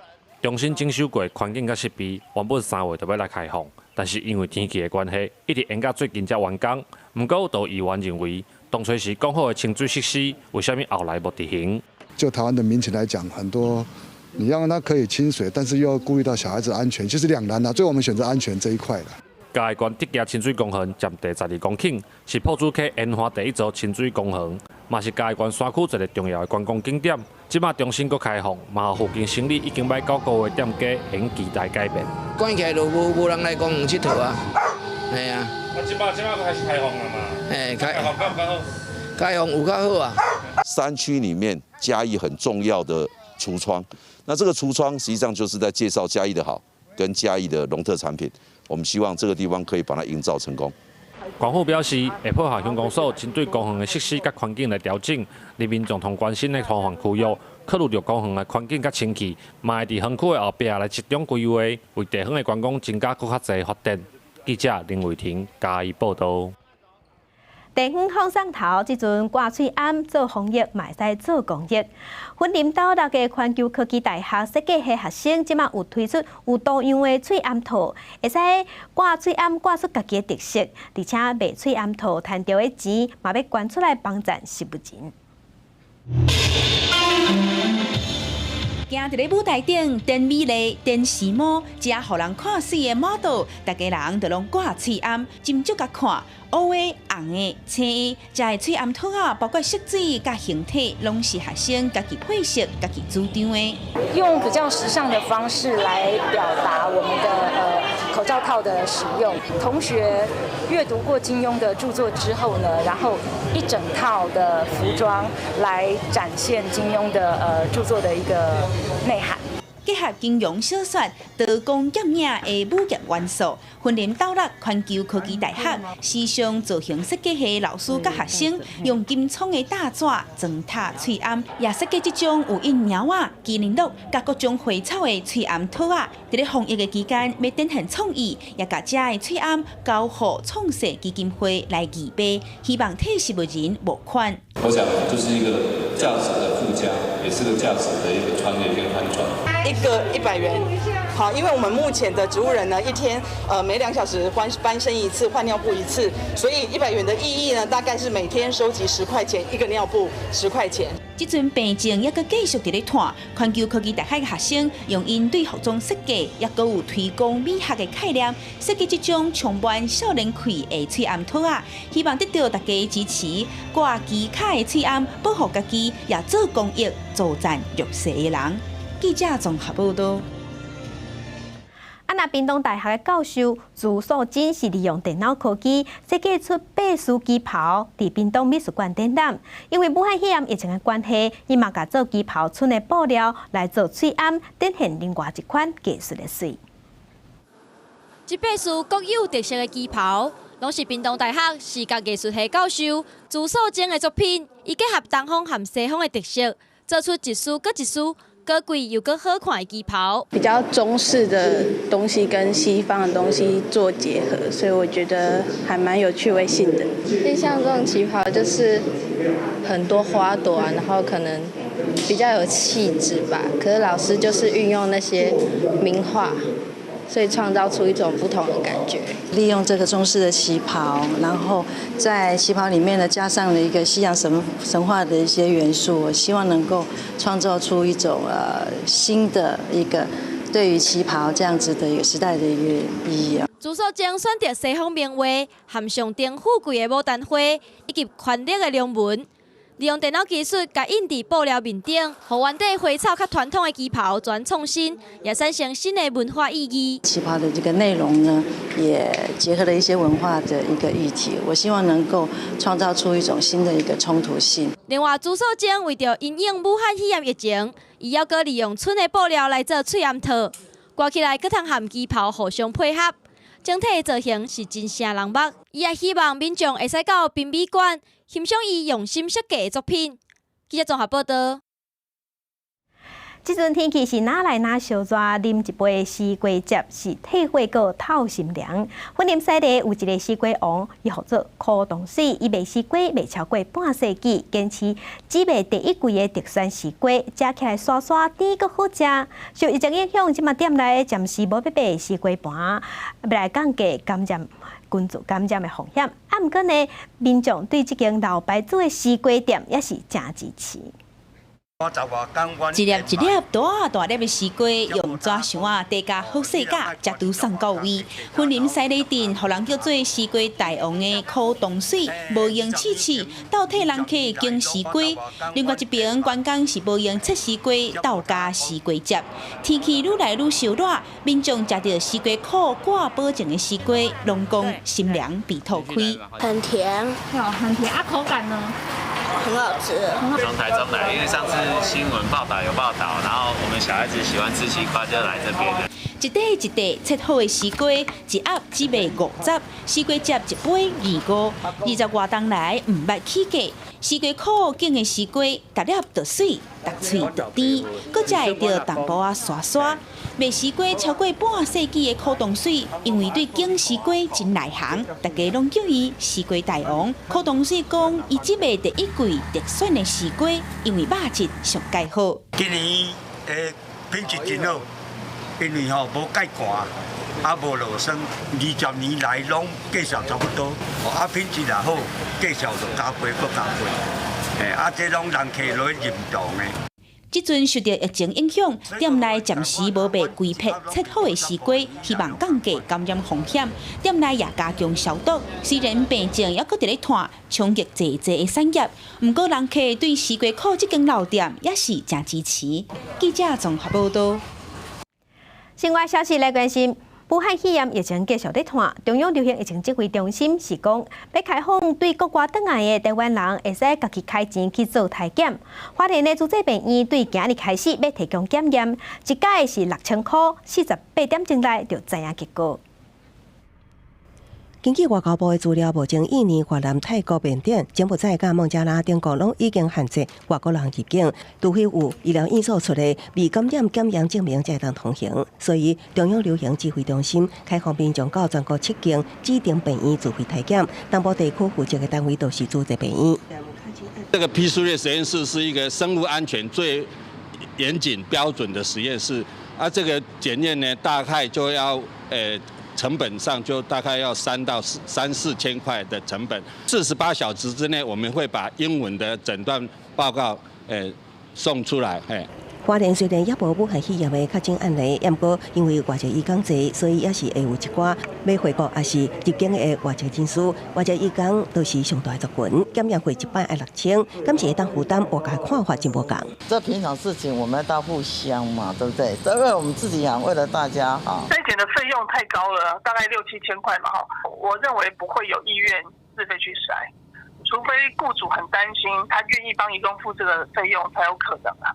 重新整修過環境佮設備，原本3月就欲來開放，但是因為天氣的關係，一直延到最近才完工。毋過有議員認為，當初時講好的清水設施，為啥物後來無執行？就台灣的民情來講，很多你要讓它可以清水，但是又要顧慮到小孩子安全，其實兩難啊。最後我們選擇安全這一塊啦。嘉義縣竹崎親水公園佔地12公頃，是朴主溪沿岸第一座親水公園，嘛是嘉義縣山區一个重要的觀光景點。這馬重新閣開放，嘛予附近生理已經䆀9個月店家會期待改變。關起來就無人來公園𨑨迌啊，係啊。啊，這馬開始開放了嘛？嘿，開放較好？開放有較好啊。山區裡面嘉義很重要的櫥窗，那這個櫥窗實際上就是在介紹嘉義的好，跟嘉義的農特產品。我們希望這個地方可以把它營造成功。縣府表示，會配合鄉公所針對公園的設施佮環境來調整，而民眾同關心的攤販區域，考慮著公園的環境佮清氣，嘛會佇園區的後壁來集中規劃，為地方的觀光增加閣較濟發展。記者林偉婷嘉義報道。地方放送頭，這陣掛喙罨做防疫，嘛會使做公益。雲林斗六的環球科技大學設計系學生，這馬有推出有多樣的喙罨套，會使掛喙罨掛出家己的特色，而且賣喙罨套賺著的錢，嘛欲捐出來幫贊植物人。行佇咧舞台頂，展美麗、展時髦，遮予人看媠的 model，逐家人就攏掛喙罨，斟酌共看，烏的、紅的、青的，遮的喙罨套仔，包括色水佮形體，攏是學生家己配色、家己主張的。用比較時尚的方式來表達我們的口罩套的使用。同學閱讀過金庸的著作之後呢，然後一整套的服裝來展現金庸的著作的一個內涵。結合金庸小說、刀光劍影的武俠元素，雲林斗六環球科技大學時尚造型設計系老師佮學生，用金創的大紙裝塔喙罨，也設計這種有印貓仔、麒麟鹿佮各種花草的喙罨套仔。佇咧防疫的期間，欲展現創意，也共遮的喙罨交予創世基金會來義賣，希望替食物人募款。我想就是一個價值的附加，也是個價值的一個穿越跟翻轉。一個100元，好，因為我們目前的植物人呢，一天每2小時翻身一次，換尿布一次，所以100元的意義呢，大概是每天收集十塊錢一個尿布，十塊錢。這陣病症猶閣繼續佇咧湠，環球科技大學的學生用𪜶對服裝設計，猶閣有推廣美學的概念，設計這種充滿少年氣的喙罨套仔，希望得到大家支持，掛旗跤的喙罨，保護家己，也做公益，助贊弱勢的人。記者綜合報導。啊，若屏東大學的教授朱素貞是利用電腦科技設計出白絲旗袍，佇屏東美術館展覽。因為武漢肺炎疫情的關係，伊嘛共做旗袍賰的布料來做喙罨，展現另外一款藝術的媠。這白絲各有特色的旗袍，攏是屏東大學視覺藝術系教授朱素貞的作品。伊結合東方和西方的特色，做出一絲閣一絲高貴又閣好看的旗袍。比較中式的東西跟西方的東西做結合，所以我覺得還蠻有趣味性的。印象中的旗袍就是很多花朵啊，然後可能比較有氣質吧。可是老師就是運用那些名畫，所以創造出一種不同的感覺。利用這個中式的旗袍，然後在旗袍裡面呢加上了一個西洋神話的一些元素，我希望能夠創造出一種新的一個對於旗袍這樣子的一個時代的一個意義啊。朱素貞選擇西方名畫，含象徵富貴的牡丹花，以及權力的龍紋，利用電腦技術，共印佇布料面頂，予原底花草較傳統的旗袍全創新，也產生新的文化意義。旗袍的這個內容呢，也結合了一些文化的一個議題，我希望能夠創造出一種新的一個衝突性。另外，朱素貞為著因應武漢肺炎疫情，伊猶閣利用賰的布料來做喙罨套，掛起來閣通和旗袍互相配合，整體的造型是真爍人目。伊也希望民眾會使到濱美館欣賞伊用心設計的作品。記者綜合報導。這陣天氣是若來若燒熱，啉一杯西瓜汁是退火閣透心涼。雲林西螺有一个西瓜王，伊號做柯東水，伊賣西瓜賣超過半世紀，堅持只賣第一季的特選西瓜，食起來沙沙甜閣好食。受疫情影響，這馬店內暫時無欲賣西瓜盤，欲來降低感染群組感染的風險。啊，毋過呢，民眾對這間老牌子的西瓜店也是誠支持。一粒一粒大大粒的西瓜，用紙箱仔疊甲好勢價，才拄送到位。雲林西螺鎮，予人叫做西瓜大王的柯東水，無閒試試，鬥替人客揀西瓜。另外一爿專工是無閒切西瓜，鬥加西瓜汁。天氣愈來愈燒熱，民眾食著西瓜庫掛保證的西瓜，攏講心涼鼻吐開。很甜，很甜啊，口感呢？很好吃。從台中來，因為上次新聞報道有報道，然後我們小孩子喜歡吃西瓜，就來這邊了。一塊一塊切好的西瓜，一盒只賣50，西瓜汁一杯25，20外冬來毋捌起價。西瓜庫揀的西瓜，逐粒都媠，逐喙就甜，閣食會著淡薄仔沙沙。賣西瓜超過半世紀的柯東水，因為對揀西瓜真內行，大家攏叫伊西瓜大王。柯東水講，伊只賣第一季特選的西瓜，因為肉質上蓋好。今年的品質真好，因為吼無蓋寒，啊無落霜，20年來攏價數差不多，啊品質若好，價數就加倍閣加倍。啊這攏人客來認同的。這陣受著疫情影響，店內暫時無賣規批切好的絲瓜，希望降低感染風險。店內也加強消毒，雖然病症猶閣佇咧湠，衝擊濟濟的產業。毋過人客對絲瓜褲這間老店也是誠支持。記者綜合報導。新聞消息來關心。武漢肺炎疫情繼續咧湠，中央流行疫情指揮中心是講，欲開放對國外轉來的台灣人，會使家己開錢去做篩檢。花蓮的自費病院對今日開始欲提供檢驗，一改是6000箍，48點鐘內就知影結果。根據外交部的資料，目前印尼、越南、泰國、緬甸、柬埔寨佮孟加拉等國攏已經限制外國人入境，除非有醫療院所出的未感染檢驗證明才會當通行。所以，中央流行指揮中心開放民眾到全國七間指定病院自費篩檢，東部地區負責的單位都是自費病院。這個 PCR 實驗室是一個生物安全最嚴謹標準的實驗室，啊，這個檢驗呢，大概就要成本上就大概要三到四三四千塊的成本，48小時之內我們會把英文的診斷報告送出來。嘿。花蓮雖然猶無武漢肺炎的確診案例，毋過因為外籍移工濟，所以也是會有一寡欲回國抑是入境的外籍人士。外籍移工都是上大族群，檢驗費一擺愛6000，敢是會當負擔？外界看法真無仝。這平常事情我們都互相嘛，對不對？為了我們自己好，為了大家好。篩檢的費用太高了，大概六七千塊嘛，哈，我認為不會有意願自費去篩，除非僱主很擔心，他願意幫移工付這個費用，才有可能啊。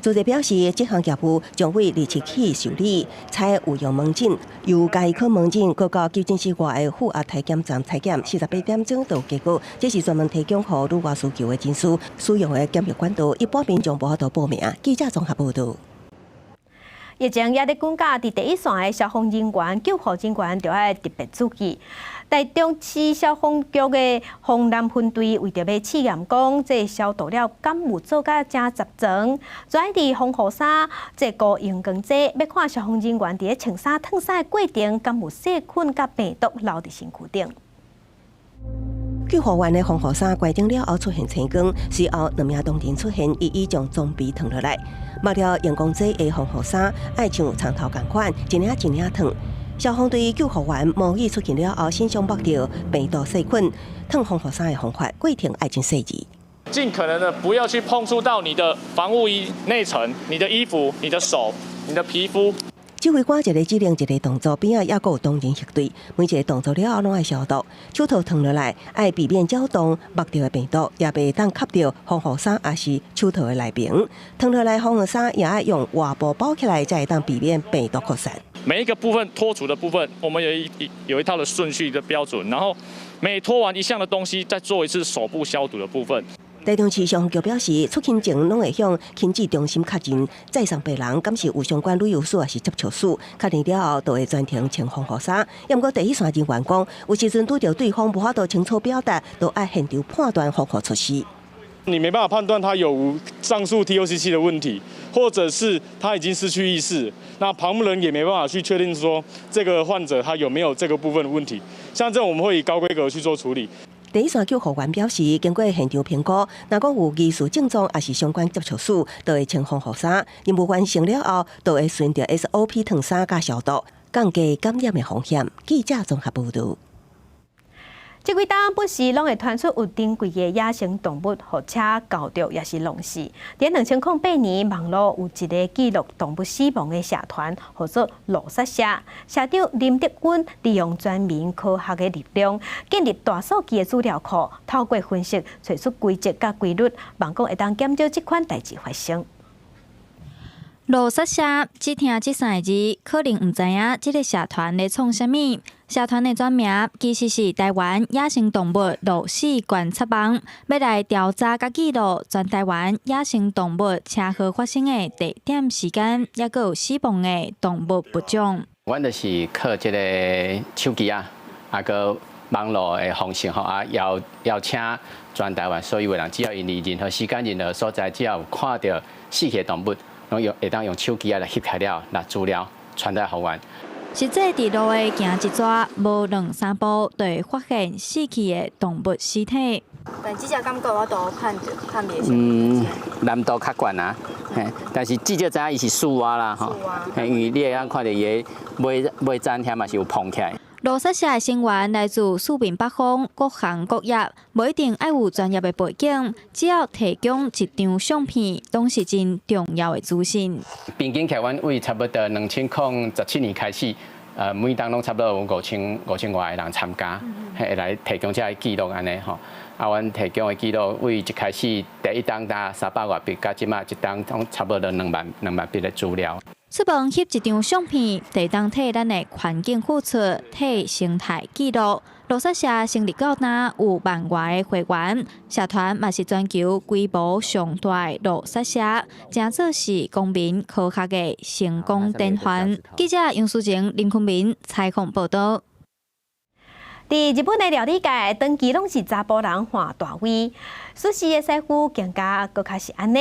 組織表示，這項業務將會27起受理，採有用門診，由嘉義科門診閣到急診室外的負壓篩檢站篩檢，48點鐘就有結果。這是專門提供予旅外需求的人士使用的檢疫管道，一般民眾無法度報名。記者綜合報導。疫情也咧滾價，佇第一線的消防人員、救護人員，著愛特別注意。台中市消防局的防南分隊為著欲試驗講，這消毒了敢有做甲誠十全，專佇防護衫、這個熒光劑，欲看消防人員佇咧穿衫、脫衫的過程，敢有細菌佮病毒留佇身軀頂。救護員的防護衫關頂了後出現青光，隨後兩名同仁出現，一一將裝備脫落來。抹了熒光劑的防護衫，愛像床頭仝款，一領一領脫。消防隊救護員模擬出勤了後，身上抹著病毒細菌，脫防護衫的方法過程愛真細緻。盡可能的不要去碰觸到你的防護衣內層、你的衣服、你的手、你的皮膚。指揮官一个指令一个動作，邊仔猶閣有同仁核對，每一个動作了後攏愛消毒，手套脫落來，愛避免攪動抹著的病毒，也袂當吸著防護衫抑是手套的內邊。脫落來防護衫也愛用外布包起來，才會當避免病毒擴散。每一個部分脫除的部分，我們有一套的順序的標準，然後每脫完一項的東西，再做一次手部消毒的部分。台中市消防局表示，出勤前攏會向輕治中心確認載送病人，敢是有相關旅遊史抑是接觸史，確認了後，就會全程穿防護衫。毋過第一線人員講，有時陣拄著對方無法度清楚表達，都愛現場判斷防護措施。你沒辦法判斷他有無上述 TOCC 的問題，或者是他已經失去意識，那旁人也沒辦法去確定說這個患者他有沒有這個部分的問題。像這種我們會以高規格去做處理。第一線救護員表示，經過現場評估，若講有疑似症狀抑是相關接觸史，就會穿防護衫。任務完成了後，就會循著 SOP 脫衫佮消毒，降低感染的風險。記者綜合報導。這幾冬不時攏會傳出有珍貴的野生動物，予車轎著，抑是弄死。佇2008年，網路有一个記錄動物死亡的社團，號做路殺社。社長林德軍利用全民科學的力量，建立大數據的資料庫，透過分析，揣出規則佮規律，望講會當減少這款代誌發生。路殺社，只聽這三个字，可能毋知影這个社團咧創啥物。社團的全名其實是台灣野生動物路死觀察網，欲來調查佮記錄全台灣野生動物車禍發生的地點、時間，抑閣有死亡的動物物種。阮就是靠這个手機啊，啊閣網路的方式吼啊，邀邀請全台灣所有的人，只要𪜶佇任何時間、任何所在，只要有看著死去的動物，攏用會當用手機仔來翕起來了，拿資料傳達予阮。實際佇路的行一逝，無兩三步，就會發現死去的動物屍體。但這隻感覺我都判判別。難度較懸啊，嘿，但是至少知影伊是樹蛙啦，吼，因為你會當看著伊的尾尾層遐嘛是有膨起來。路殺社的成員來自四面八方，各行各業，無一定愛有專業的背景，只要提供一張相片，攏是真重要的資訊。平均起來，阮為差不多2017年開始，每冬攏差不多有5000外个人參加，會來提供這个記錄按呢吼。啊，阮提供的記錄，為一開始第一冬達300外筆，到這馬一冬攏差不多2萬筆的資料。出門翕一張相片，就會當替咱的環境付出，替生態記錄。路殺社成立到今有萬外个會員，社團嘛是全球規模上大的路殺社，誠做是公民科學的成功典範。記者楊淑晴、林坤明採訪報導。佇日本的料理界，長期攏是查埔人換大位，壽司的師傅更加閣較是按呢。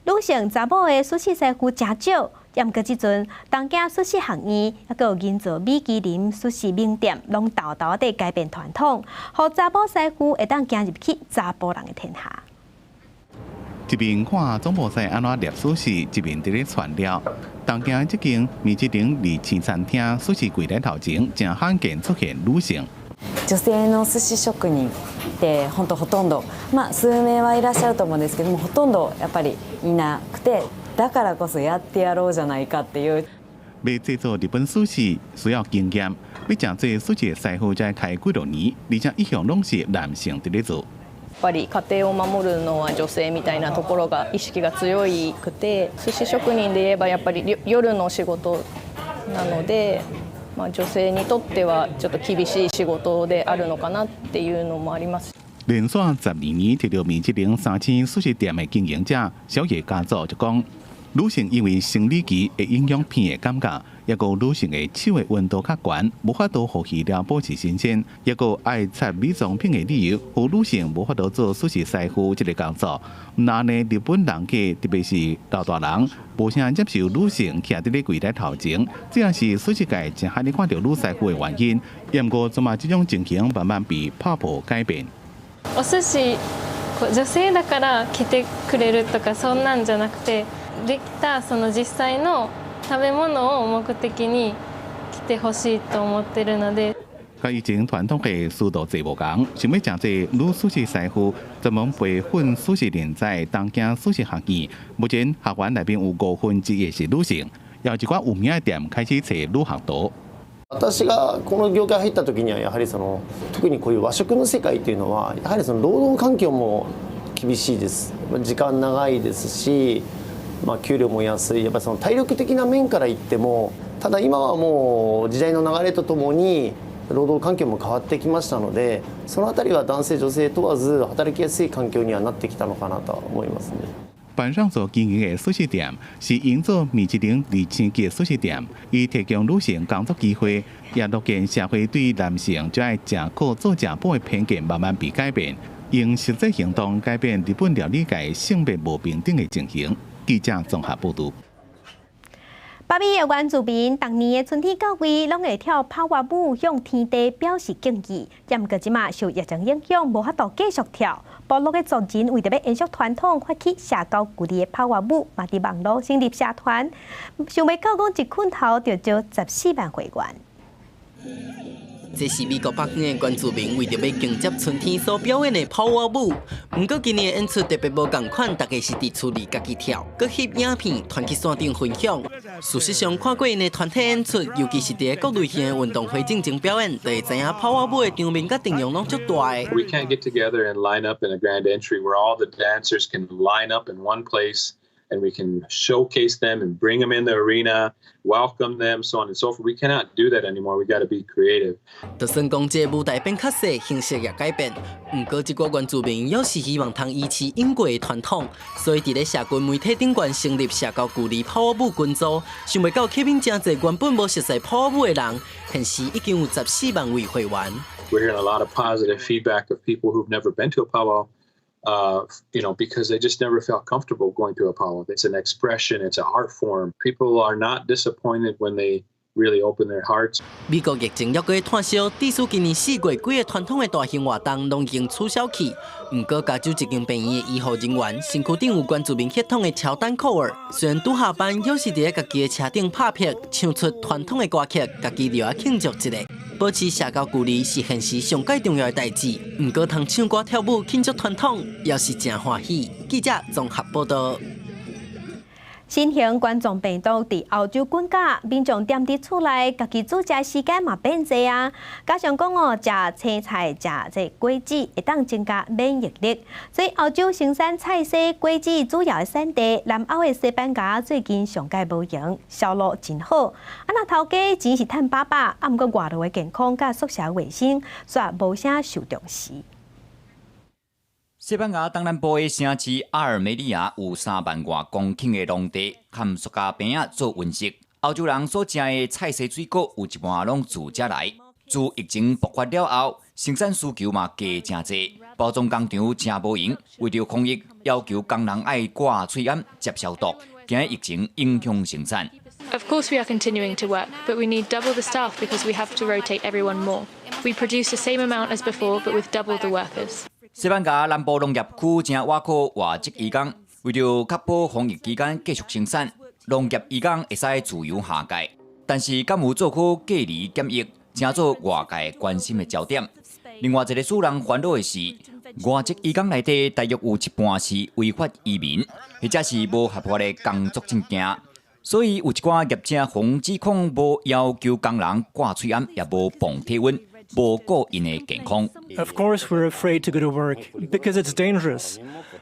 女性查某的壽司師傅誠少，毋過這陣東京壽司學院，猶閣有銀座米其林壽司名店，攏沓沓佇改變傳統，予查某師傅會當行入去查埔人的天下。一邊看總鋪師按怎捏壽司，一邊佇咧傳料。東京這間米芝蓮二星餐廳壽司櫃台頭前，誠罕見出現女性。女性の寿司職人って本当ほとんど、まあ数名はいらっしゃると思うんですけども、ほとんどやっぱりいなくて、だからこそやってやろうじゃないかっていう。欲製作日本壽司需要經驗，欲成做壽司的師傅才開幾多年，而且一向攏是男性佇咧做。やっぱり家庭を守るのは女性みたいなところが意識が強いくて、寿司職人で言えばやっぱり夜の仕事なので、まあ女性にとってはちょっと厳しい仕事であるのかなっていうのもあります。連續12年摕著米芝蓮三星壽司店的經營者小野家族就講，女性因為生理期會影響片的感覺，抑閣女性的手的溫度較懸，無法度予魚料保持新鮮，抑閣愛擦美妝品的理由，予女性無法度做壽司師傅這个工作。毋按呢，日本人客特別是老大人，無啥接受女性徛佇咧櫃台頭前，這也是壽司界誠罕咧看著女師傅的原因。毋過，這馬這種情形慢慢被打破改變。お寿司女性だから来てくれるとかそんなんじゃなくて、できたその実際の食べ物を目的に来てほしいと思ってるので。佮以前傳統的師徒制無仝，想欲成做女壽司師傅，專門培訓壽司人才東京壽司學院，目前學員內面有1/5是女性，也有一寡有名的店開始揣女學徒。私がこの業界入った時にはやはりその特にこういう和食の世界っていうのはやはりその労働環境も厳しいです。時間長いですし、まあ給料も安い。やっぱりその体力的な面から言っても、ただ今はもう時代の流れとともに労働環境も変わってきましたので、そのあたりは男性女性問わず働きやすい環境にはなってきたのかなと思いますね。坂上所經營的壽司店是銀座米芝蓮二星級壽司店，伊提供女性工作機會，也樂見社會對男性就愛食苦做食補的偏見慢慢被改變，用實際行動改變日本料理界性別無平等的情形。記者綜合報導。北美的原住民，逐年的春天到位，攏會跳拋蛙舞向天地表示敬意。毋過這馬受疫情影響，無法度繼續跳。部落的族人為著欲延續傳統，發起社交距離的拋蛙舞，嘛佇網路成立社團。想袂到講一睏頭就招14萬會員。這是美國北方的原住民為著欲迎接春天所表演的拋蛙舞。毋過今年的演出特別無仝款，大家是佇厝裡家己跳，閣翕影片傳去線頂分享。事實上，看過𪜶的團體演出，尤其是佇各類型的運動會進前表演，就會知影拋蛙舞的場面佮陣容攏足大的。 We can't get together and line up in a grand entry where all the dancers can line up in one place and we can showcase them and bring them in the arena, welcome them, so on and so forth. We cannot do that anymore. We got to be creative. 就算講這個舞台變較細，形式也改變，毋過這寡原住民猶是希望通維持永過的傳統，所以佇咧社群媒體頂懸成立社交距離拋蛙舞群組，想袂到吸引誠濟原本無熟似拋蛙舞的人，現時已經有14萬位會員。 We're hearing a lot of positive feedback of people who've never been to a powwow, because they just never felt comfortable going to a powwow. It's an expression, it's an art form. People are not disappointed when they Really open their hearts. 美國疫情猶閣湠燒，致使今年4月幾个傳統的大型活動攏已經取消去。毋過，加州一間病院的醫護人員身軀頂有原住民血統的喬丹庫爾，雖然拄下班，猶是佇咧家己的車頂拍劈，唱出傳統的歌曲，家己就愛慶祝一下。保持社交距離是現時上蓋重要的代誌。毋過，通唱歌跳舞慶祝傳統，猶是誠歡喜。記者綜合報導。新型冠狀病毒佇歐洲滾價，民眾踮佇厝內，家己煮食時間嘛變濟啊。加上講哦，食青菜、食這果子會當增加免疫力，所以歐洲生產菜蔬果子主要的產地南歐的西班牙最近上蓋無閒，銷路真好。啊，若頭家錢是趁飽飽，啊，毋過外勞的健康佮宿舍衛生煞無啥受重視。西班牙東南部的城市阿爾梅里亞有3萬外公頃的農地，含塑膠瓶仔做溫室。歐洲人所食的菜蔬水果有一半攏自遮來。自疫情爆發了後，生產需求嘛加誠濟，包裝工廠誠無閒，為著防疫，要求工人愛掛喙罨、接消毒，驚疫情影響生產。 Of course, we are continuing to work, but we need double the staff because we have to rotate everyone more. We produce the same amount as before, but with double the workers. 西班牙南部農業區誠倚靠外籍移工，為著確保防疫期間繼續生產，農業移工會使自由下界。但是，敢有做好隔離檢疫，成做外界關心的焦點。另外一個使人煩惱的是，外籍移工內底大約有一半是違法移民，或者是無合法的工作證件，所以有一寡業者予指控無要求工人掛喙罨，也無磅體溫。無顧𪜶的健康。 Of course, we're afraid to go to work because it's dangerous.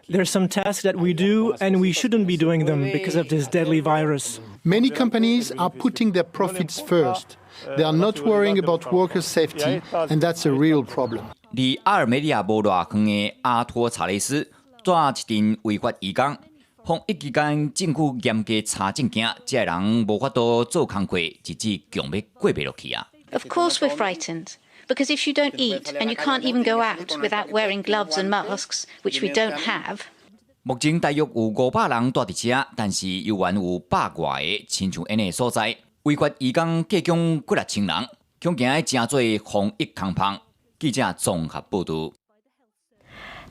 There's some tasks that we do and we shouldn't be doing them because of this deadly virus. Many companies are putting their profits first. They are not worrying about workers' safety, and that's a real problem. 離阿爾梅利亞無偌遠的阿托查雷斯，蹛一陣違法移工。防疫期間，政府嚴格查證件，這个人無法度做工課，日子強欲過袂落去啊。 Of course, we're frightened. Because if you don't eat and you can't even go out without wearing gloves and masks, which we don't have. 目前大約有500人蹛佇遮，但是猶原有百外个親像𪜶的所在，違法移工計共幾若千人，恐驚誠做防疫空縫。記者綜合報導。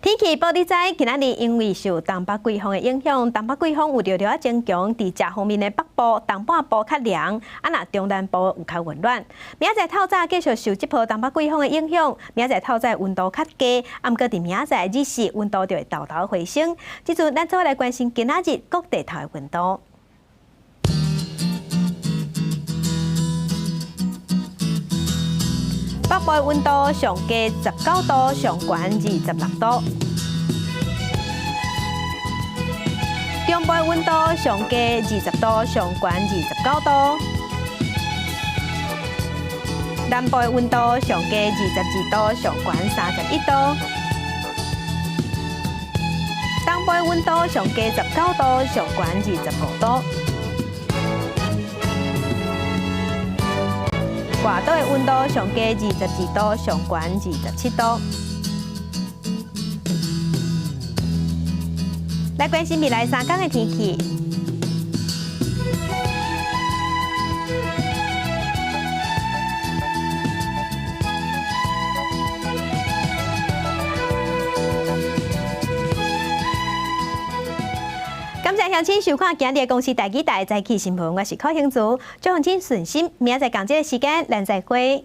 天氣報你知，今仔日因為受東北季風的影響，東北季風有著著仔增強，佇食方面的北部、東半部較涼，啊若中南部有較溫暖。明仔載透早繼續受這波東北季風的影響，明仔載透早溫度較低，啊毋過佇明仔載日時溫度就會沓沓回升。這陣咱做伙來關心今仔日各地頭的溫度。北部的溫度上低19度，上懸26度。中部的溫度上低20度，上懸29度。南部的溫度上低22度，上懸31度。東部的溫度上低19度，上懸25度。外島的溫度上低22度，上懸27度。來關心未來3天的天氣。感謝鄉親收看今日的公視台語台早起新聞，我是柯興竹，祝鄉親順心，明仔載仝這个時間，咱再會。